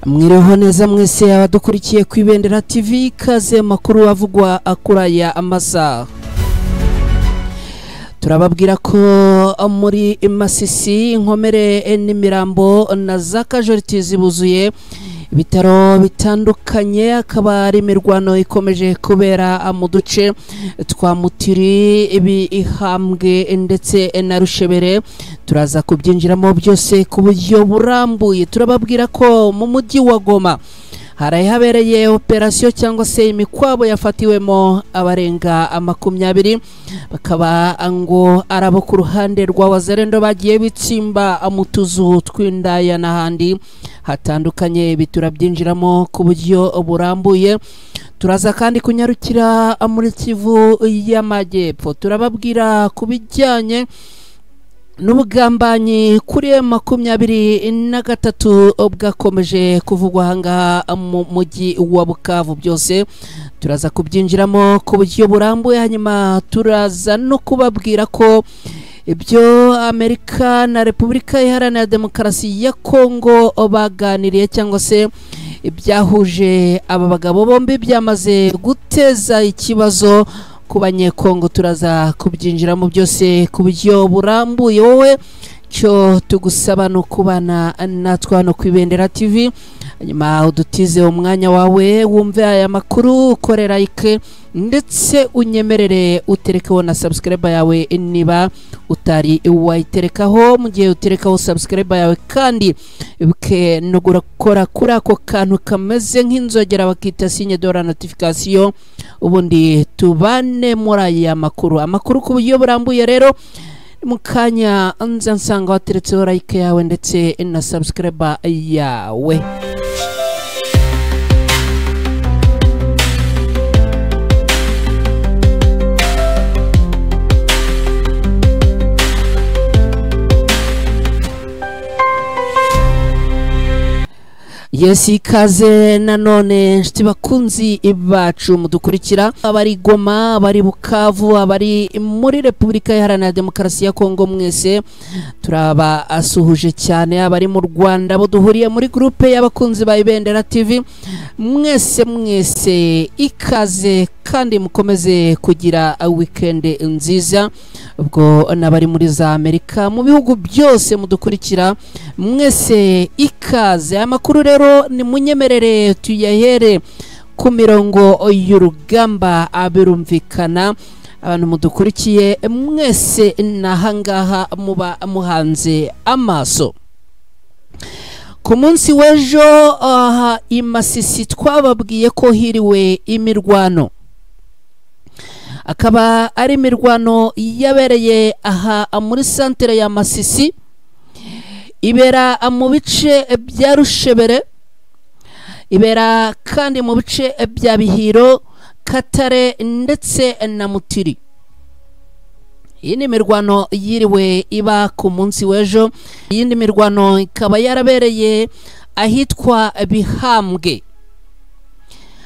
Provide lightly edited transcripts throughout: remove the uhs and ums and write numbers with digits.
Mwiriho neza mwese abadukurikiye ku Ibendera TV, ikaze makuru avugwa akuraya amasaha. Turababwira ko muri Masisi inkomere n'imirambo na za casualties buzuye ibitaro bitandukanye, akaba ari imirwano ikomeje kubera mu duce twa Mutiri, Ibihambwe ndetse na Rushebere. Turaza kubyinjiramo byose ku buryo burambuye. Turababwira ko mu mujyi wa Goma haraye habereye operasiyo cyangwa se imikwabo yafatiwemo abarenga 20, bakaba ngo arabo ku ruhande rwa Wazalendo bagiye bitsimba mu tuzu tw'indaya n'ahandi hatandukanye. Biturabyinjiramo ku buryo burambuye. Turaza kandi kunyarukira muri Kivu y'Amajyepfo, turababwira ku bijyanye n'ubugambanyi kuri 23 bwakomeje kuvugwa ahangaha mu mujyi wa Bukavu. Byose turaza kubyinjiramo ku buryo burambuye. Hanyuma turaza no kubabwira ko ibyo Amerika na Repubulika Iharanira Demokarasi ya Kongo baganiriye cyangwa se ibyahuje aba bagabo bombi byamaze guteza ikibazo ku Banyekongo. Turaza kubyinjiramo byose ku buryo burambuye. Wowe cyo tugusaba no kubana natwe hano ku Ibendera TV, hanyuma udutize umwanya wawe wumve aya makuru, ukore like ndetse unyemerere uterekeho na subscribe yawe niba utari wayiterekaho. Mu gihe uterekaho subscribe yawe kandi ibuke no gukora kuri ako kantu kameze nk'inzogera bakita signe de la notification, ubundi tubane muri aya makuru. Amakuru ku buryo burambuye rero mu kanya nza nsanga wateretseho like yawe ndetse na subscribe yawe. Yes, ikaze nanone nshuti bakunzi bacu mudukurikira, abari Goma, abari Bukavu, abari muri Repubulika Iharanira Demokarasi ya Kongo, mwese turaba asuhuje cyane. Abari mu Rwanda bo duhuriye muri groupe y'abakunzi ba Ibendera TV, mwese mwese ikaze kandi mukomeze kugira weekend nziza. Ubwo nabari muri za Amerika, mu bihugu byose mudukurikira, mwese ikaze. Amakuru rero ni munyemerere tuyahere ku mirongo y'urugamba abirumvikana. Abantu mudukurikiye mwese nahangaha muba muhanze amaso. Ku munsi w'ejo aha i Masisi twababwiye ko hiriwe imirwano, akaba ari imirwano yabereye aha muri santere ya Masisi, ibera mu bice bya Rushebere, ibera kandi mu bice bya Bihiro, Katare ndetse na Mutiri. Iyi ni mirwano yiriwe iba ku munsi w'ejo. Iyindi mirwano ikaba yarabereye ahitwa Bihambwe.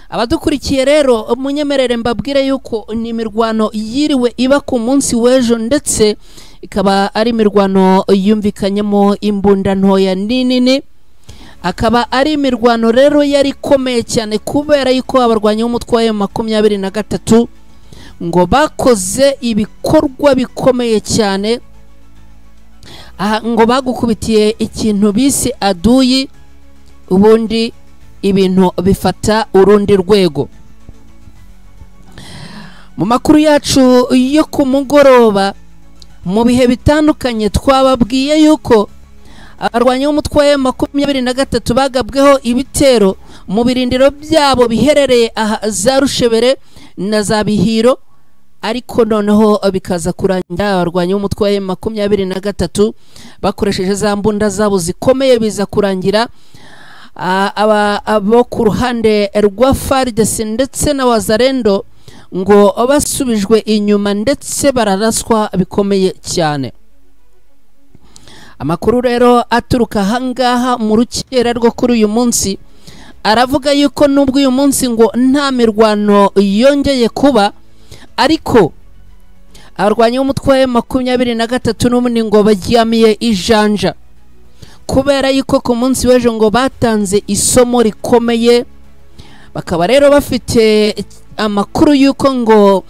Abadukurikiye rero munyemerere mbabwire yuko ni imirwano yiriwe iba ku munsi w'ejo, ndetse ikaba ari imirwano yumvikanyemo imbunda ntoya n'inini. Akaba ari imirwano rero yari ikomeye cyane kubera yuko abarwanyi b'umutwe wa 23 ngo bakoze ibikorwa bikomeye cyane. Aha ngo bagukubitiye ikintu bise aduyi, ubundi ibintu bifata urundi rwego. Mu makuru yacu yo ku mugoroba mu bihe bitandukanye twababwiye yuko abarwanyi b'umutwe wa 23 bagabweho ibitero mu birindiro byabo biherereye aha za Rushebere na za Bihiro, ariko noneho bikaza kurangira abarwanyi b'umutwe wa 23 bakoresheje za mbunda zabo zikomeye, biza kurangira abo ku ruhande rwa FARDC ndetse na Wazalendo ngo basubijwe inyuma ndetse bararaswa bikomeye cyane. Amakuru rero aturuka ahangaha mu rukera rwo kuri uyu munsi aravuga yuko nubwo uyu munsi ngo nta mirwano yongeye kuba, ariko abarwanyi b'umutwe wa 23 n'ubundi ngo baryamiye ijanja, Kubera yuko ku munsi w'ejo ngo batanze isomo rikomeye, bakaba rero bafite amakuru yuko ngo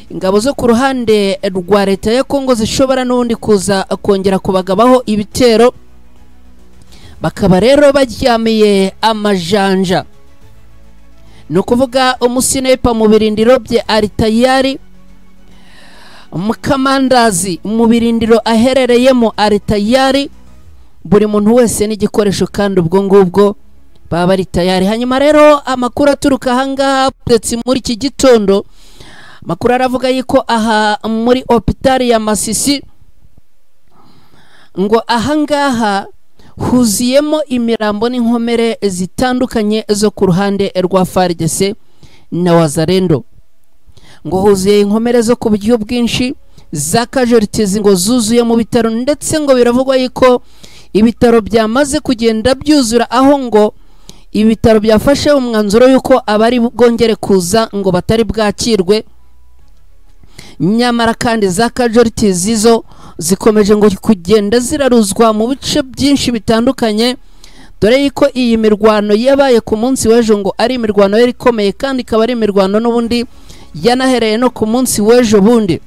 ingabo zo ku ruhande rwa leta ya Kongo zishobora n'ubundi kuza kongera kubagabaho ibitero, bakaba rero baryamiye amajanja. Ni ukuvuga umusinepa mu birindiro bye ari tayari, umukamandazi mu birindiro aherereyemo ari tayari, buri muntu wese n'igikoresho kandi ubwo ngubwo baba bari tayari. Hanyuma rero amakuru aturuka ahangaha ndetse muri iki gitondo, amakuru aravuga yuko aha muri hopitali ya Masisi ngo ahangaha huzuyemo imirambo n'inkomere zitandukanye zo ku ruhande rwa FARDC na Wazalendo. Ngo huzuye inkomere zo ku buryo bwinshi za casualties ngo zuzuye mu bitaro, ndetse ngo biravugwa yuko ibitaro byamaze kugenda byuzura, aho ngo ibitaro byafashe umwanzuro yuko abari bwongere kuza ngo batari bwakirwe. Nyamara kandi za casualties zizo zikomeje ngo kugenda ziraruzwa mu bice byinshi bitandukanye, dore yuko iyi mirwano yabaye ku munsi w'ejo ngo ari imirwano yari ikomeye, kandi ikaba ari imirwano n'ubundi yanahereye no ku munsi w'ejo bundi.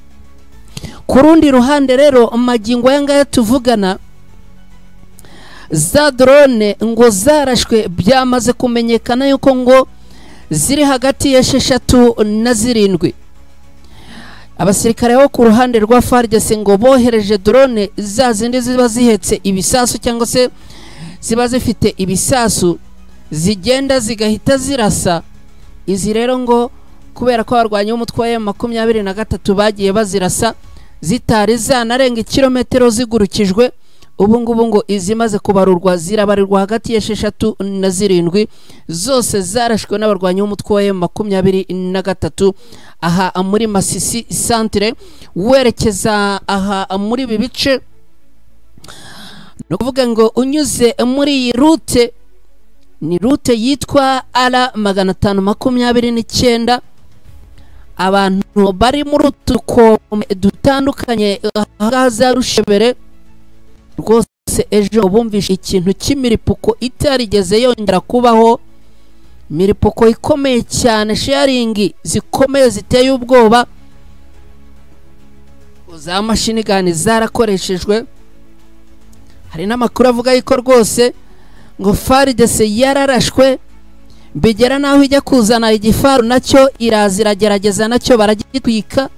Ku rundi ruhande rero magingo aya ngaya tuvugana, za drone ngo zarashwe byamaze kumenyekana yuko ngo ziri hagati ya 6 na 7. Abasirikare bo ku ruhande rwa FARDC ngo bohereje drone za zindi ziba zihetse ibisasu cyangwa se ziba zifite ibisasu zigenda zigahita zirasa. Izi rero ngo kubera ko abarwanyi b'umutwe wa M23 bagiye bazirasa zitari zanarenga ikirometero zigurukijwe, ubu ngubu ngo izimaze kubarurwa zirabarirwa hagati ya 6 na 7, zose zarashwe n'abarwanyi b'umutwe wa M23 aha muri Masisi centre werekeza aha muri ibi bice. No kuvuga ngo unyuze muri iyi route, ni route yitwa ala 529, abantu bari muri utukome dutandukanye ahaza Rushebere rwose ejo bumvishe ikintu cy'imiripuko itarigeze yongera kubaho, miripuko ikomeye cyane, sharing zikomeye ziteye ubwoba, za mashini gani zarakoreshejwe. Hari n'amakuru avuga yuko rwose ngo FARDC yararashwe bigera naho ijya kuzana igifaru nacyo iraza iragerageza nacyo baragitwika.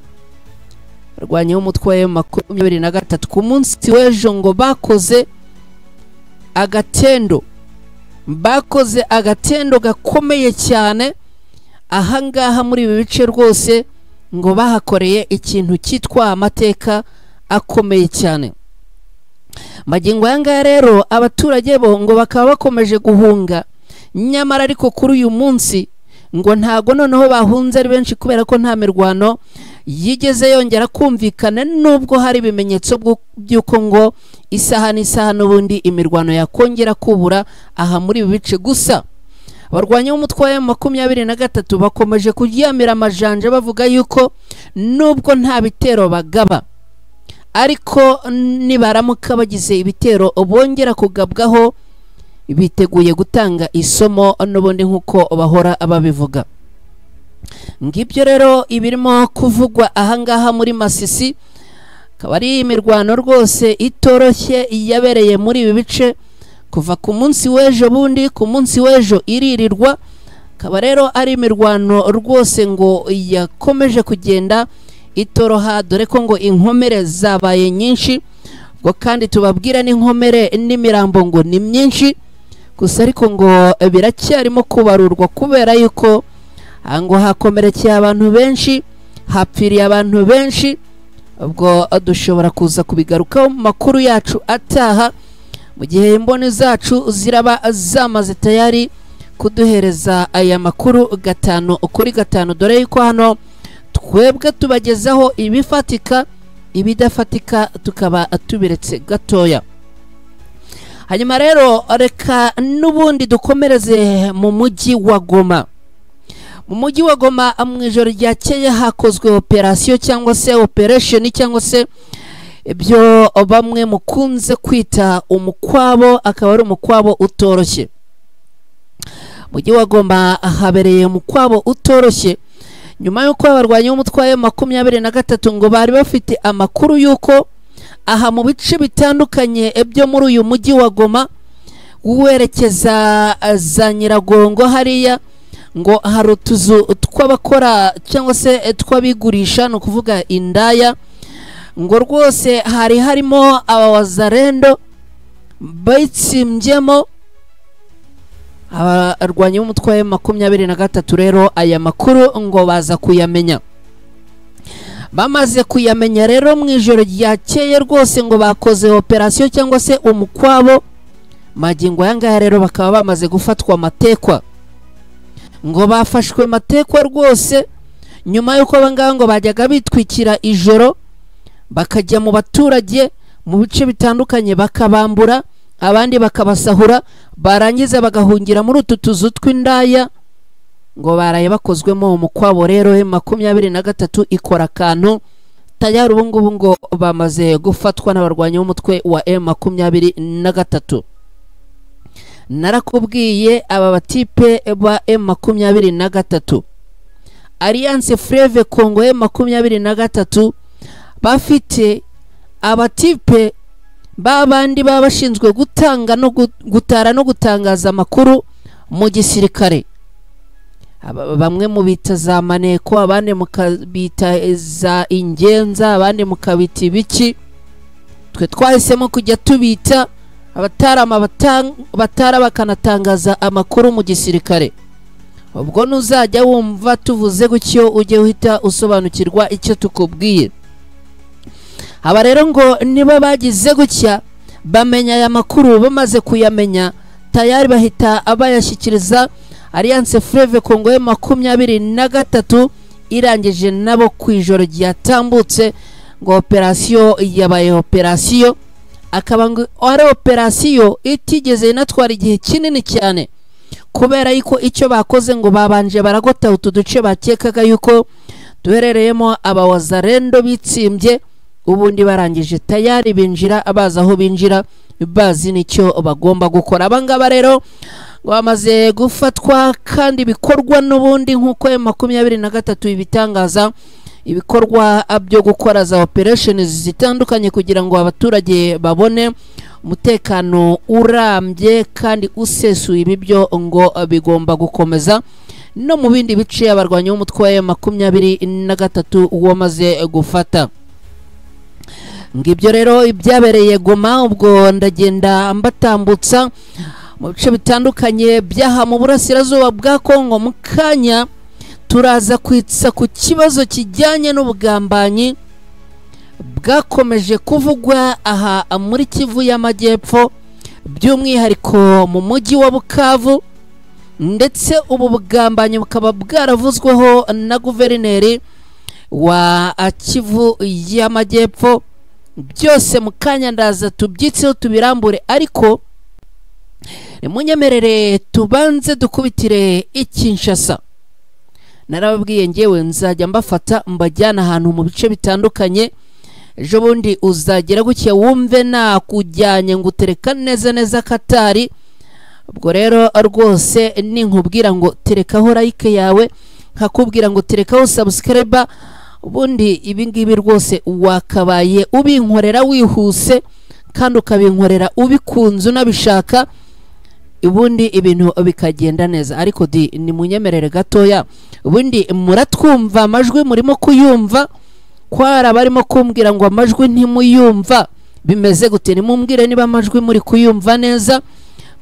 Barwanya umutwe wa M23 ku munsi w'ejo ngo bakoze agatendo, bakoze agatendo gakomeye cyane ahangaha muri ibi bice rwose ngo bahakoreye ikintu cyitwa amateka akomeye cyane. Magingo aya ngaya rero abaturage bo ngo bakaba bakomeje guhunga, nyamara ariko kuri uyu munsi ngo ntago noneho bahunze ari benshi kubera ko nta mirwano yigeze yongera kumvikana, nubwo hari ibimenyetso by'uko ngo isaha n'isaha n'ubundi imirwano yakongera kubura aha muri ibi bice. Gusa abarwanyi b'umutwe wa M23 bakomeje kuryamira amajanja bavuga yuko nubwo nta bitero bagaba, ariko nibaramuka bagize ibitero bongera kugabwaho biteguye gutanga isomo n'ubundi nkuko bahora babivuga. Ngibyo rero ibirimo kuvugwa ahangaha muri Masisi, akaba ari imirwano rwose itoroshye yabereye muri ibi bice kuva ku munsi w'ejo bundi, ku munsi w'ejo iririrwa. Akaba rero ari imirwano rwose ngo yakomeje kugenda itoroha, dore ko ngo inkomere zabaye nyinshi, ubwo kandi tubabwira n'inkomere n'imirambo ngo ni myinshi gusa, ariko ngo biracyarimo kubarurwa kubera yuko ngo hakomerekeye abantu benshi, hapfiriye abantu benshi. Ubwo dushobora kuza kubigarukaho mu makuru yacu ataha, mu gihe imboni zacu ziraba zamaze tayari kuduhereza aya makuru 5 kuri 5, dore yuko hano twebwe tubagezaho ibifatika, ibidafatika tukaba tubiretse gatoya. Hanyuma rero reka n'ubundi dukomereze mu mujyi wa Goma. Mu mujyi wa Goma mu ijoro ryakeye hakozwe operation cyangwa se operation cyangwa se Ibyo bamwe mukunze kwita umukwabo, akaba ari umukwabo utoroshye. Mujyi wa Goma habereye umukwabo utoroshye nyuma y'uko abarwanyi b'umutwe wa M23 ngo bari bafite amakuru y'uko aha mu bice bitandukanye byo muri uyu mujyi wa Goma werekeza za Nyiragongo hariya ngo hari utuzu tw'abakora cyangwa se tw'abigurisha, ni ukuvuga indaya, ngo rwose hari harimo abawazarendo bayitsimbyemo. Abarwanyi b'umutwe wa M23 rero aya makuru ngo baza kuyamenya. Bamaze kuyamenya rero mu ijoro ryakeye rwose ngo bakoze operation cyangwa se umukwabo. Magingo aya ngaya rero bakaba bamaze gufatwa matekwa, ngo bafashwe matekwa rwose nyuma y'uko abangaba ngo bajyaga bitwikira ijoro bakajya mu baturage mu bice bitandukanye bakabambura, abandi bakabasahura, barangiza bagahungira muri utu tuzu tw'indaya. Ngo baraye bakozwemo umukwabo rero M23 ikora akantu tayari. Ubu ngubu ngo bamaze gufatwa n'abarwanyi b'umutwe wa M23. Narakubwiye aba batipe ba M23, Alliance Fleuve Congo M23, bafite abatipe babandi baba bashinzwe gutanga no gutara no gutangaza amakuru mu gisirikare. Bamwe mu bita za maneko, abandi mukabita za ingenza, abandi mukabita ibiki. Twe twahisemo kujya tubita abatarama batara bakanatangaza amakuru mu gisirikare. Ubwo nuzajya wumva tuvuze gutyo ujye uhita usobanukirwa icyo tukubwiye. Aba rero ngo niba bagize gutya bamenya aya makuru, bamaze kuyamenya tayari bahita abayashyikiriza Alliance Fleuve Congo M23. Irangije nabo ku ijoro ryatambutse ngo operation yabaye operation, akaba ngo ari operation itigeze inatwara igihe kinini cyane, kubera yuko icyo bakoze ngo babanje baragota utu duce bakekaga yuko duherereyemo abawazarendo bitsimbye, ubundi barangije tayari binjira abaza aho binjira bazi nicyo bagomba gukora. Abangaba rero bamaze gufatwa kandi bikorwa n'ubundi nkuko M23 ibitangaza, ibikorwa byo gukora za operations zitandukanye kugira ngo abaturage babone umutekano urambye kandi usesuye. Ibyo ngo bigomba gukomeza no mu bindi bice abarwanyi b'umutwe wa M23 wamaze gufata. Ngibyo rero ibyabereye Goma. Ubwo ndagenda mbatambutsa mu bice bitandukanye byaha mu burasirazuba bwa Kongo. Mu kanya turaza kwitsa ku kibazo kijyanye n'ubugambanyi bwakomeje kuvugwa aha muri Kivu y'Amajyepfo, by'umwihariko mu mujyi wa Bukavu, ndetse ubu bugambanyi bukaba bwaravuzweho na guverineri wa Kivu y'Amajyepfo. Byose mu kanya ndaza tubyitseho tubirambure, ariko nimunyemerere tubanze dukubitire Kinshasa. Narababwiye ngewe nzajya mbafata mbajyana ahantu mu bice bitandukanye. Ejo bundi uzagera gutya wumve nakujyanye ngutereka neza neza Katari. Ubwo rero rwose ninkubwira ngo terekaho like yawe, nkakubwira ngo terekaho subscribe, ubundi ibi ngibi rwose wakabaye ubinkorera wihuse kandi ukabinkorera ubikunze unabishaka, ubundi ibintu bikagenda neza. Ariko di ni munyemerere gatoya, ubundi muratwumva amajwi murimo kuyumva, kwara barimo kumbwira ngo amajwi ntimuyumva bimeze gute? Nimumbwire niba amajwi muri kuyumva neza,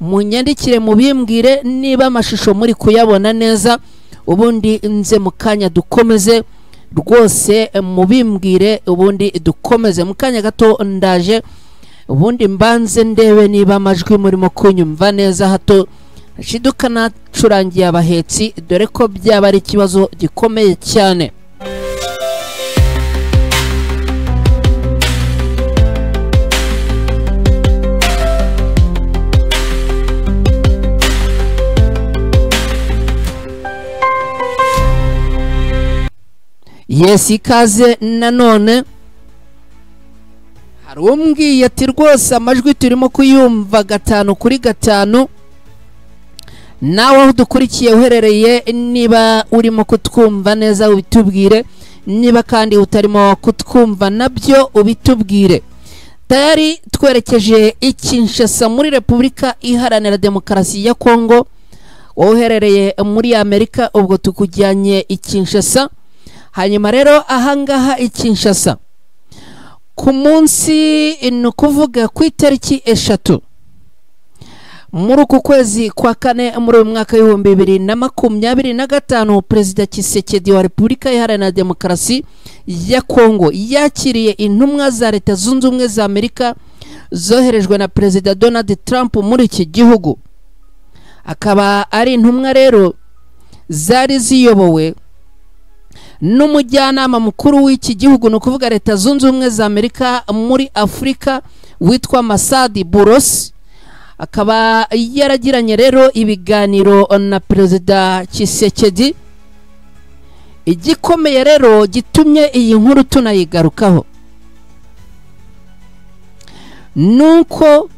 munyandikire mubimbwire niba amashusho muri kuyabona neza, ubundi nze mukanya dukomeze rwose mubimbwire, ubundi dukomeze mukanya gato ndaje, ubundi mbanze ndebe niba amajwi murimo kunyumva neza, hato shiduka nacurangiye abahetsi, dore ko byaba ari ikibazo gikomeye cyane. Yes, ikaze nanone. Hari umbwiye ati rwose amajwi turimo kuyumva 5 kuri 5. Nawe aho dukurikiye uherereye, niba urimo kutwumva neza ubitubwire, niba kandi utarimo kutwumva nabyo ubitubwire. Tayari twerekeje i Kinshasa muri Repubulika Iharanira Demokarasi ya Kongo. Wowe uherereye muri Amerika ubwo tukujyanye i Kinshasa. Hanyuma rero ahangaha i Kinshasa ku munsi, ni ukuvuga ku itariki 3 muri uku kwezi kwa kane muri uyu mwaka w'2025, Perezida Tshisekedi wa Repubulika Iharanira Demokarasi ya Kongo yakiriye intumwa za Leta Zunze Ubumwe za Amerika zoherejwe na Perezida Donald Trump muri iki gihugu. Akaba ari intumwa rero zari ziyobowe n'umujyanama mukuru w'iki gihugu, ni ukuvuga Leta Zunze Ubumwe za Amerika muri Afurika, witwa Masadi Buros. Akaba yaragiranye rero ibiganiro na Perezida Tshisekedi. Igikomeye rero gitumye iyi nkuru tunayigarukaho nuko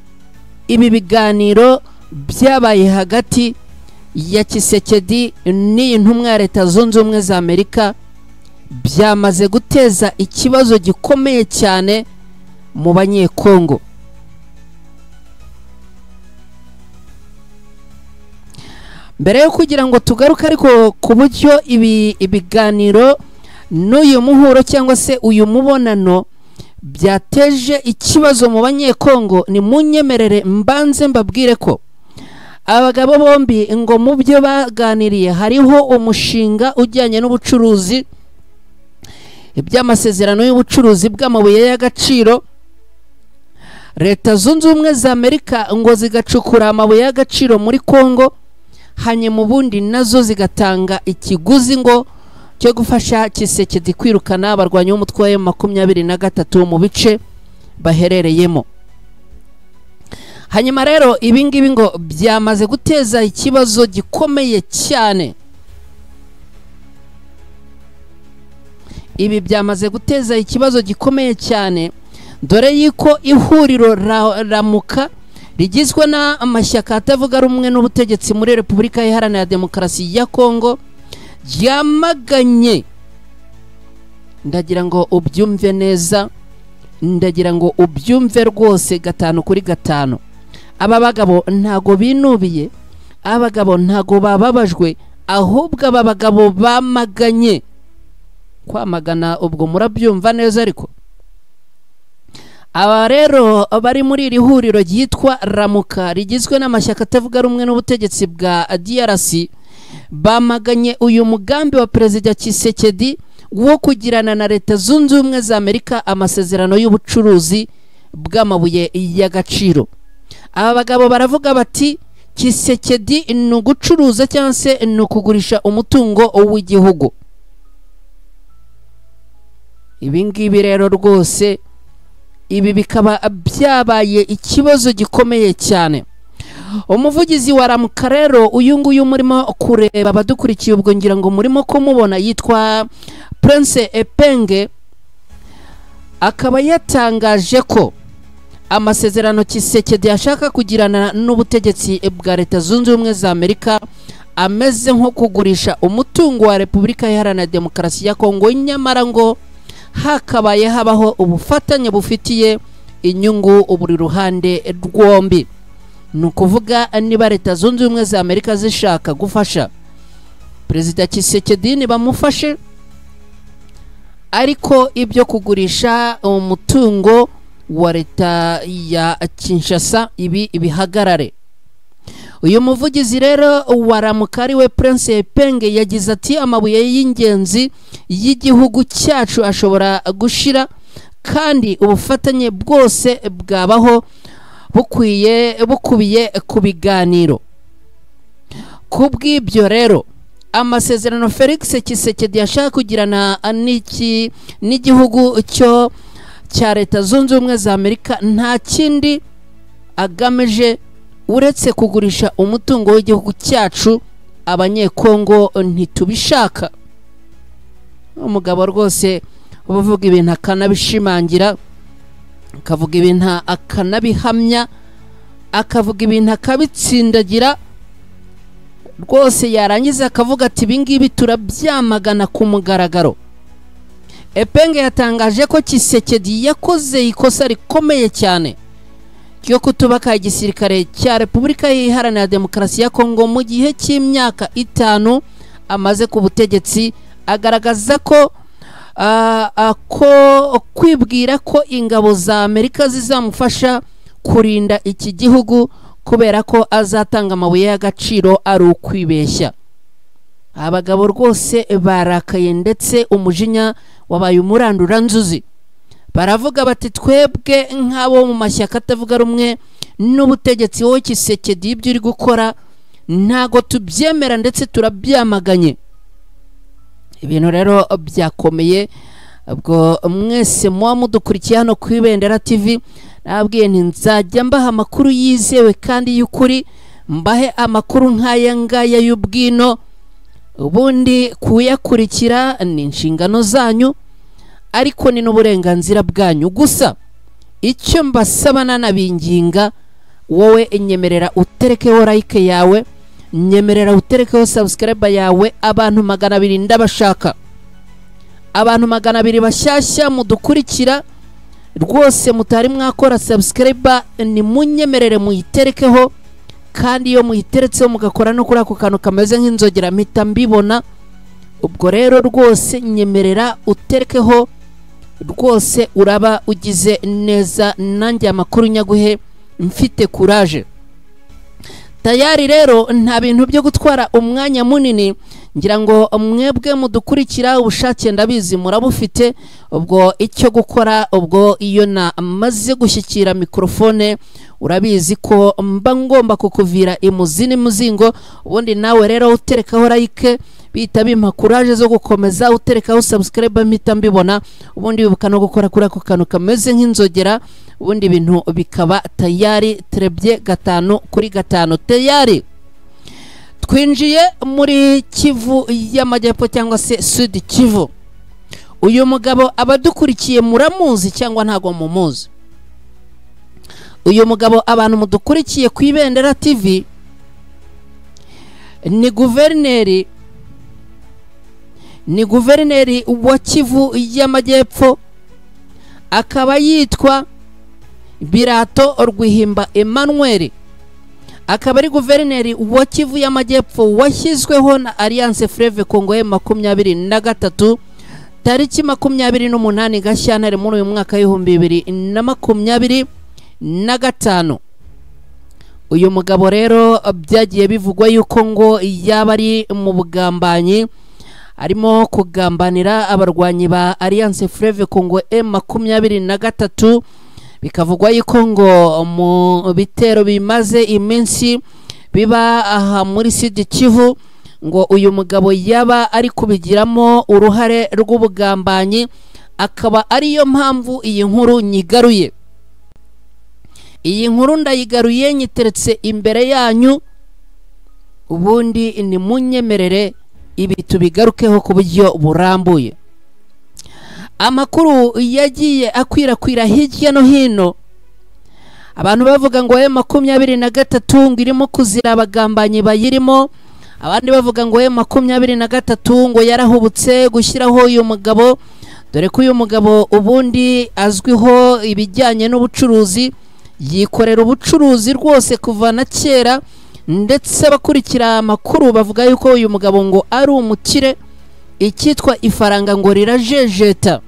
ibi biganiro byabaye hagati ya Tshisekedi n'iyi ntumwa ya Leta Zunze Ubumwe za Amerika byamaze guteza ikibazo gikomeye cyane mu Banyekongo. Mbere yo kugira ngo tugaruke ariko ku buryo ibi ibiganiro n'uyu muhuro cyangwa se uyu mubonano byateje ikibazo mu Banyekongo, ni munyemerere mbanze mbabwire ko abagabo bombi ngo mu byo baganiriye hariho umushinga ujyanye n'ubucuruzi, iby'amasezerano y'ubucuruzi bw'amabuye y'agaciro. Leta Zunze Ubumwe za Amerika ngo zigacukura amabuye y'agaciro muri Kongo, hanyuma ubundi nazo zigatanga ikiguzi ngo cyo gufasha Tshisekedi kwirukana abarwanyi b'umutwe wa M23 mu bice baherereyemo. Hanyuma rero ibi ngibi ngo byamaze guteza ikibazo gikomeye cyane. Ibi byamaze guteza ikibazo gikomeye cyane, dore yuko ihuriro Ramuka rigizwe n'amashyaka atavuga rumwe n'ubutegetsi muri Repubulika Iharanira Demokarasi ya Kongo ryamaganye. Ndagira ngo ubyumve neza, ndagira ngo ubyumve rwose 5 kuri 5. Aba bagabo ntago binubiye, aba bagabo ntago bababajwe, ahubwo aba bagabo bamaganye. Kwamagana ubwo murabyumva neza. Ariko aba rero bari muri iri huriro ryitwa Ramuka rigizwe n'amashyaka atavuga rumwe n'ubutegetsi bwa DRC bamaganye uyu mugambi wa Perezida Tshisekedi wo kugirana na Leta Zunze Ubumwe za Amerika amasezerano y'ubucuruzi bw'amabuye y'agaciro. Aba bagabo baravuga bati Tshisekedi ni ugucuruza cyangwa se ni ukugurisha umutungo w'igihugu. Ibi ngibi rero rwose ibi bikaba byabaye ikibazo gikomeye cyane. Umuvugizi wa Ramuka rero uyu nguyu murimo kureba abadukurikiye ubwo ngira ngo murimo kumubona, yitwa Prince Epenge, akaba yatangaje ko amasezerano Tshisekedi ashaka kugirana n'ubutegetsi bwa Leta Zunze Ubumwe za Amerika ameze nko kugurisha umutungo wa Repubulika Iharanira Demokarasi ya Kongo, nyamara ngo hakabaye habaho ubufatanye bufitiye inyungu buri ruhande rwombi. Ni ukuvuga niba Leta Zunze Ubumwe za Amerika zishaka gufasha Perezida Tshisekedi bamufashe, ariko ibyo kugurisha umutungo wa leta ya Kinshasa ibi bihagarare. Uyu muvugizi rero wa Ramuka ariwe Prince Epenge yagize ati amabuye y'ingenzi y'igihugu cyacu ashobora gushira, kandi ubufatanye bwose bwabaho bukubiye ku biganiro. Kubw'ibyo rero amasezerano Felix Tshisekedi yashaka kugirana n'igihugu cyo cya Leta Zunze Ubumwe za Amerika nta kindi agamije uretse kugurisha umutungo w'igihugu cyacu, Abanyekongo ntitubishaka. Umugabo rwose uvuga ibintu akanabishimangira, Akavuga ibintu akanabihamya, akavuga ibintu akabitsindagira rwose, yarangiza akavuga ati ibingibi turabyamagana ku mugaragaro. Epenge yatangaje ko Tshisekedi yakoze ikosa rikomeye cyane ryo kutubaka igisirikare cya Repubulika Iharanira Demokarasi ya Kongo mu gihe cy'imyaka 5 amaze ku butegetsi, agaragaza ko ko kwibwira ko ingabo za Amerika zizamufasha kurinda iki gihugu kubera ko azatanga amabuye y'agaciro ari ukwibeshya. Abagabo rwose barakaye ndetse umujinya wabaye umuranduranzuzi. Baravuga bati twebwe nk'abo mu mashyaka atavuga rumwe n'ubutegetsi, wowe Tshisekedi ibyo uri gukora ntago tubyemera ndetse turabyamaganye. Ibintu rero byakomeye. Ubwo mwese muba mudukurikiye hano ku Ibendera TV, nababwiye nti nzajya mbaha amakuru yizewe kandi y'ukuri, mbahe amakuru nk'aya ngaya y'ubwino, ubundi kuyakurikira ni inshingano zanyu ariko ni n'uburenganzira bwanyu. Gusa icyo mbasaba nanabinginga, wowe nyemerera uterekeho like yawe, nyemerera uterekeho subscribe yawe. Abantu 200 ndabashaka, abantu 200 bashyashya mudukurikira rwose mutari mwakora subscribe, ni munyemerere muyiterekeho, kandi iyo muyiteretseho mugakora no kuri ako kantu kameze nk'inzogera mpita mbibona. Ubwo rero rwose nyemerera uterekeho rwose, uraba ugize neza, nanjye amakuru nyaguhe mfite courage. Tayari rero nta bintu byo gutwara umwanya munini, ngira ngo mwebwe mudukurikira ubushake ndabizi murabufite. Ubwo icyo gukora, ubwo iyo namaze gushyikira mikrofone urabizi ko mba ngomba kukuvira imuzi n'imuzingo, ubundi nawe rero uterekaho like bita bimpa courage zo gukomeza, uterekaho subscribe mpita mbibona, ubundi wibuka no gukora kuri ako kantu kameze nk'inzogera, ubundi ibintu bikaba tayari terebye 5 kuri 5. Tayari twinjiye muri Kivu y'Amajyepfo cyangwa se Sud Kivu. Uyu mugabo abadukurikiye muramuzi cyangwa ntago mumuzi? Uyu mugabo abantu mudukurikiye ku Ibendera TV ni guverineri, ni guverineri wa Kivu y'Amajyepfo, akaba yitwa Birato Rwihimba Emmanuel, akaba ari guverineri wa Kivu y'Amajyepfo washyizweho na Alliance Fleuve Congo M23 tariki 28 Gashyantare muri uyu mwaka 2025. Uyu mugabo rero byagiye bivugwa yuko ngo yaba ari mu bugambanyi, arimo kugambanira abarwanyi ba Alliance Fleuve Congo M23. Bikavugwa yuko ngo mu bitero bimaze iminsi biba aha muri Sud Kivu, ngo uyu mugabo yaba ari kubigiramo uruhare rw'ubugambanyi, akaba ariyo mpamvu iyi nkuru nyigaruye. Iyi nkuru ndayigaruye nyiteretse imbere yanyu, ubundi ni munyemerere ibi tubigarukeho ku buryo burambuye. Amakuru yagiye akwirakwira hirya no hino, abantu bavuga ngo M23 ngo irimo kuzira abagambanyi bayirimo, abandi bavuga ngo M23 ngo yarahubutse gushyiraho uyu mugabo, dore ko uyu mugabo ubundi azwiho ibijyanye n'ubucuruzi, yikorera ubucuruzi rwose kuva na kera, ndetse abakurikira amakuru bavuga yuko uyu mugabo ngo ari umukire, icyitwa ifaranga ngo rirajejeta.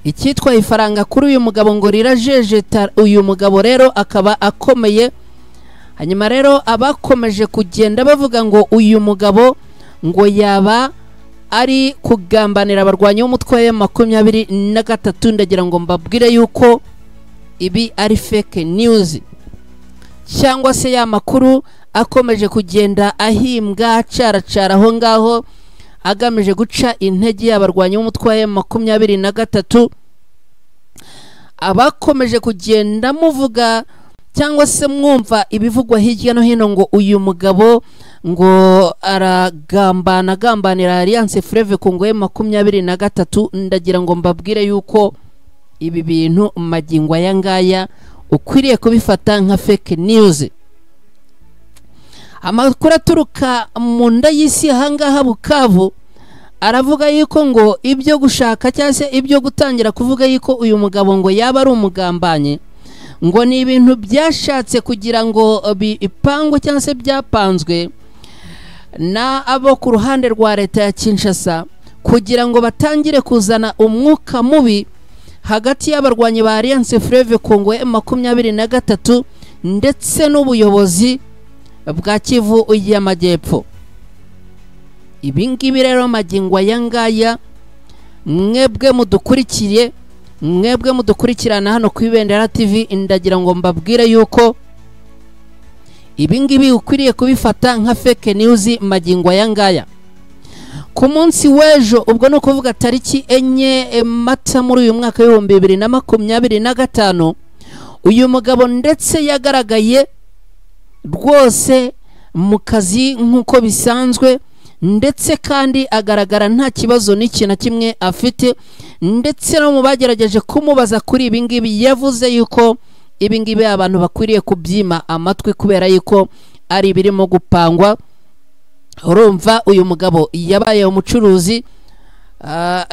Icyitwa ifaranga kuri uyu mugabo ngo rirajejeta. Uyu mugabo rero akaba akomeye. Hanyuma rero abakomeje kugenda bavuga ngo uyu mugabo ngo yaba ari kugambanira abarwanyi b'umutwe wa M23, ndagira ngo mbabwire yuko ibi ari fake news, cyangwa se ya makuru akomeje kugenda ahimbwa acaracara aho ngaho, agamije guca intege y'abarwanyi b'umutwe wa M23. Abakomeje kugenda muvuga cyangwa se mwumva ibivugwa hirya no hino ngo uyu mugabo ngo aragambana agambanira Alliance Fleuve Congo M23, ndagira ngo mbabwire yuko Ibi bintu magingo aya ngaya ukwiriye kubifata nka fake news. Amakuru aturuka mu nda y'isi ahangaha Bukavu aravuga yuko ngo ibyo gushaka cyangwa se ibyo gutangira kuvuga yuko uyu mugabo ngo yaba ari umugambanyi, ngo ni ibintu byashatse kugira ngo bipangwe cyangwa se byapanzwe na abo ku ruhande rwa leta ya Kinshasa, kugira ngo batangire kuzana umwuka mubi hagati y'abarwanyi ba Alliance Fleuve Congo M23 ndetse n'ubuyobozi bwa Kivu y'Amajyepfo. Ibi ngibi rero magingo aya ngaya, mwebwe mudukurikiye, mwebwe mudukurikirana hano ku Ibendera TV, ndagira ngo mbabwire yuko ibi ngibi ukwiriye kubifata nka fake news magingo aya ngaya. Ku munsi w'ejo, ubwo no kuvuga tariki 4 Mata muri uyu mwaka w'2025, uyu mugabo ndetse yagaragaye rwose mu kazi nk'uko bisanzwe, ndetse kandi agaragara nta kibazo n'iki na kimwe afite, ndetse no mu bagerageje kumubaza kuri ibi ngibi yavuze yuko ibi ngibi abantu bakwiriye kubyima amatwi kubera yuko ari ibirimo gupangwa. Urumva uyu mugabo yabaye umucuruzi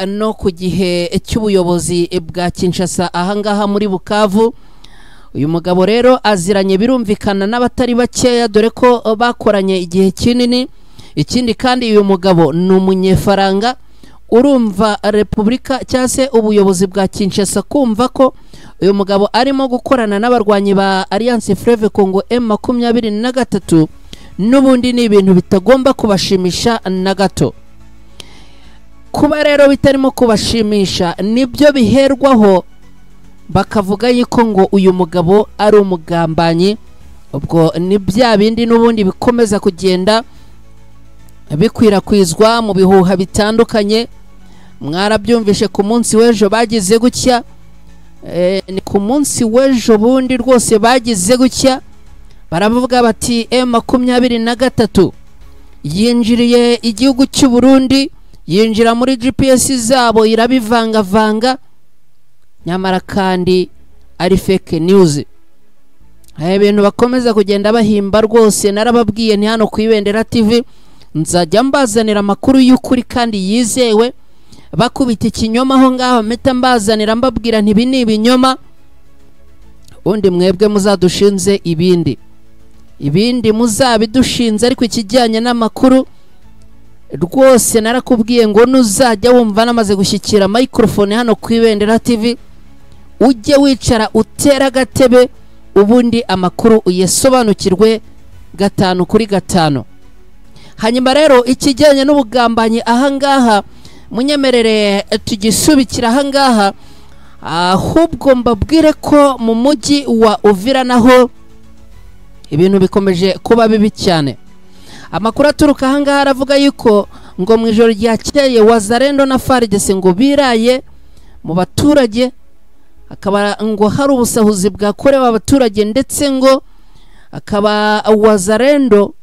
no ku gihe cy'ubuyobozi bwa Kinshasa ahangaha muri Bukavu. Uyu mugabo rero aziranye birumvikana n'abatari bakeya, dore ko bakoranye igihe kinini. Ikindi kandi uyu mugabo ni umunyefaranga. Urumva Repubulika cyangwa se ubuyobozi bwa Kinshasa kumva ko uyu mugabo arimo gukorana n'abarwanyi ba Alliance Fleuve Congo M23 n'ubundi ni ibintu bitagomba kubashimisha na gato. Kuba rero bitarimo kubashimisha nibyo biherwaho bakavuga yuko ngo uyu mugabo ari umugambanyi. Ubwo ni bya bindi n'ubundi bikomeza kugenda bikwirakwizwa mu bihuha bitandukanye. Mwarabyumvishe ku munsi w'ejo bagize gutya, ni ku munsi w'ejo bundi rwose bagize gutya baravuga bati M23 yinjiriye igihugu cy'u Burundi, yinjira muri GPS zabo irabivangavanga, nyamara kandi ari fake news. Aya bintu bakomeza kugenda bahimba rwose. Narababwiye ni hano ku Ibendera TV nzajya mbazanira amakuru y'ukuri kandi yizewe. Bakubita ikinyoma aho ngaho mpita mbazanira mbabwira nti ibi ni ibinyoma, undi mwebwe muzadushinze ibindi, ibindi muzabidushinze. Ariko ikijyanye n'amakuru rwose narakubwiye ngo nuzajya wumva namaze gushyikira microphone hano ku Ibendera TV, ujye wicara utera agatebe, ubundi amakuru uyasobanukirwe 5 kuri 5. Hanyuma rero ikijyanye n'ubugambanyi ahangaha munyemerere tugisubikira ahangaha, ahubwo mbabwire ko mu mujyi wa Uvira naho ibintu bikomeje kuba bibi cyane. Amakuru aturuka ahangaha aravuga yuko ngo mu ijoro ryakeye Wazalendo na FARDC ngo biraye mu baturage, akaba ngo hari ubusahuzi bwakorewe abaturage, ndetse ngo akaba Wazalendo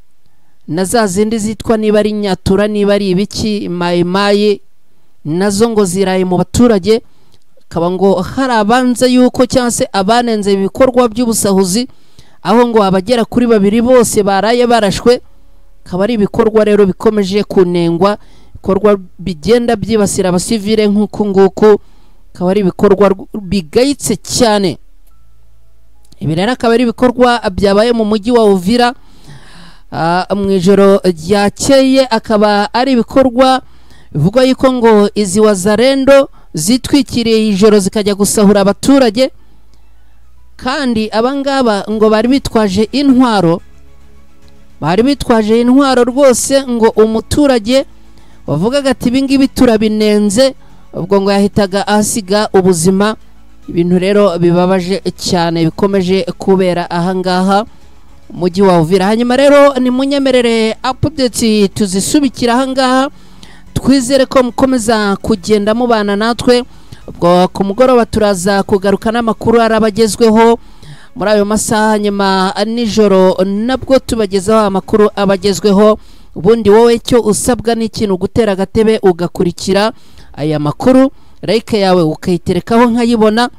na za zindi zitwa niba ari nyatura niba ari ibiki mayimayi nazo ngo ziraye mu baturage, akaba ngo hari abanza yuko cyangwa se abanenze ibikorwa by'ubusahuzi, aho ngo abagera kuri 2 bose baraye barashwe. Akaba ari ibikorwa rero bikomeje kunengwa, ibikorwa bigenda byibasira abasivile nk'uku nguku, akaba ari ibikorwa bigayitse cyane. Ibi rero akaba ari ibikorwa byabaye mu mujyi wa Uvira mu ijoro ryakeye, akaba ari ibikorwa bivugwa yuko ngo izi Wazalendo zitwikiriye ijoro zikajya gusahura abaturage, kandi abangaba ngo bari bitwaje intwaro, bari bitwaje intwaro rwose. Ngo umuturage wavugaga ati ibi ngibi turabinenze, ubwo ngo yahitaga ahasiga ubuzima. Ibintu rero bibabaje cyane bikomeje kubera ahangaha mujyi wa Uvira. Hanyuma rero ni munyemerere update tuzisubikira ahangaha, twizere ko mukomeza kugenda mubana natwe. Ubwo ku mugoroba turaza kugaruka n'amakuru arabagezweho muri ayo masaha, nyuma nijoro nabwo tubagezaho amakuru abagezweho. Ubundi wowe cyo usabwa n'ikintu gutera agatebe ugakurikira aya makuru, Like yawe ukayiterekaho nkayibona,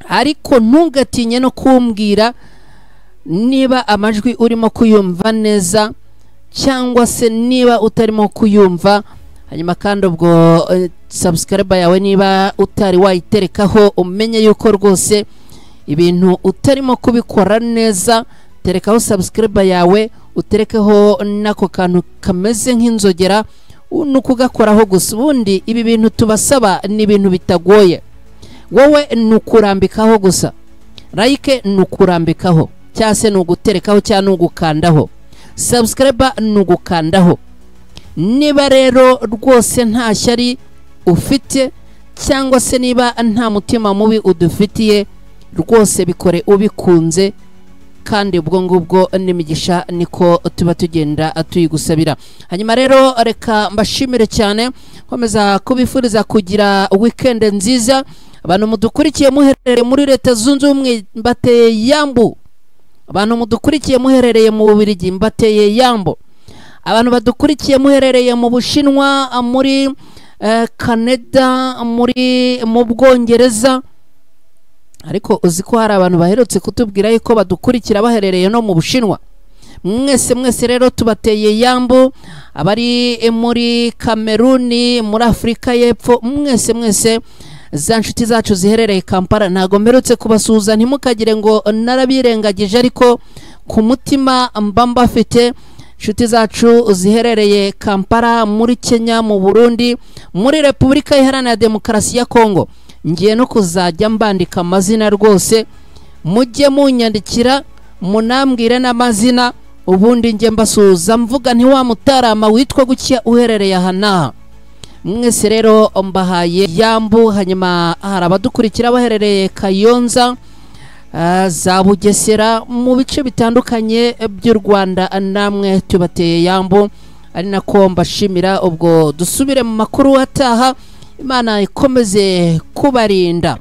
ariko ntugatinye no kumbwira niba amajwi urimo kuyumva neza cyangwa se niba utarimo kuyumva. Hanyuma kandi ubwo subscribe yawe niba utari wayiterekaho, umenye yuko rwose ibintu utarimo kubikora neza. Terekaho subscribe yawe, uterekeho n'ako kantu kameze nk'inzogera, ni ukugakoraho gusa. Ubundi ibi bintu tubasaba ni ibintu bitagoye, wowe ni ukurambikaho gusa. Like ni ukurambikaho, cyangwa se ni uguterekaho, cyangwa ni ugukandaho. Subscribe ni ugukandaho. Niba rero rwose nta shyari ufite cyangwa se niba nta mutima mubi udufitiye, rwose bikore ubikunze, kandi ubwo ngubwo n'imigisha niko tuba tugenda tuyigusabira. Hanyuma rero reka mbashimire cyane, nkomeza kubifuriza kugira weekend nziza. Abantu mudukurikiye muherereye muri Leta Zunze Ubumwe mbateye yambu, abantu mudukurikiye muherereye mu Bubiligi mbateye yambu, abantu badukurikiye muherereye mu Bushinwa, muri Canada, muri mu Bwongereza. Ariko uzi ko hari abantu baherutse kutubwira yuko badukurikira baherereye no mu Bushinwa. Mwese mwese rero tubateye yambu, abari muri Kameruni, muri Afurika y'Epfo, mwese mwese za nshuti zacu ziherereye Kampala, ntago mperutse kubasuhuza, ntimukagire ngo narabirengagije, ariko ku mutima mba mbafite. Inshuti zacu ziherereye Kampala, muri Kenya, mu Burundi, muri Repubulika Iharanira Demokarasi ya Kongo, ngiye no kuzajya mbandika amazina rwose, mujye munyandikira munambwire n'amazina, ubundi njye mbasuhuza mvuga nti wa mutarama witwa gutya uherereye aha n'aha. Mwese rero mbahaye yambu. Hanyuma hari abadukurikira baherereye Kayonza, za Bugesera, mu bice bitandukanye by'u Rwanda, namwe tubateye yambu, ari nako mbashimira. Ubwo dusubire mu makuru ataha, Imana ikomeze kubarinda.